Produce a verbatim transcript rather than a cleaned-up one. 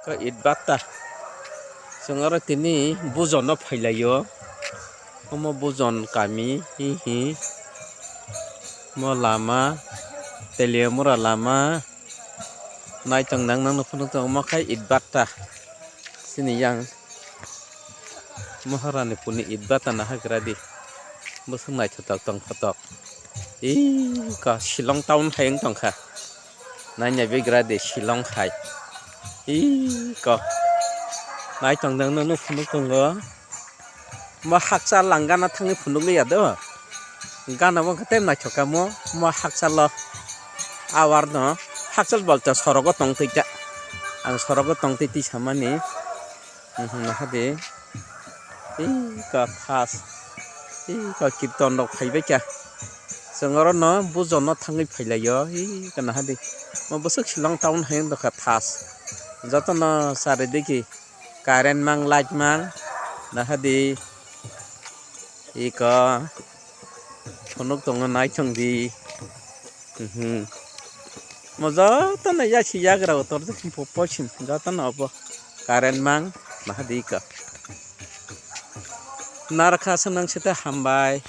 Ko it batta. Chwng oro tini bujon no phailaio. Omo bujon kami, hi hi. Mo lama, Teliamura lama. Naitong nang nang no phunuk tongo, omo khai it batta. Chini yang Maharani puni it batta naha gra di. Bwswk naithotok tongthotok. Ih, ko Shillong town hai wng tongkha. Naina begra de Shillong hai. Ih, ko. Naitong nang nang no phunuk tongo. Mo hakchal lang gana thangwi phunuk liya do. Gana bo khe tem naithok kamo. Mo hakchal lo. Awar no. Hakchal bolta sorogo tong twi ta. Ang sorogo tong twi twi samani. Mhm, naha de. Ih, ka thas. Ih, ka kirton rok phaibai kha. Chwng oro no bujon no thangwi phailaio. Ih, ka naha de. Mo bwswk Shillong town hai wng tongkha thas. Joto no charidiki current mang, light mang. Naha de. Ih, ka. Phunuk tongo, naithong di. Mhm. Mo joto no yasi yagra o tor de po-, poisin joto no obo current mang naha di ka. Narwkha swnang sita hambai.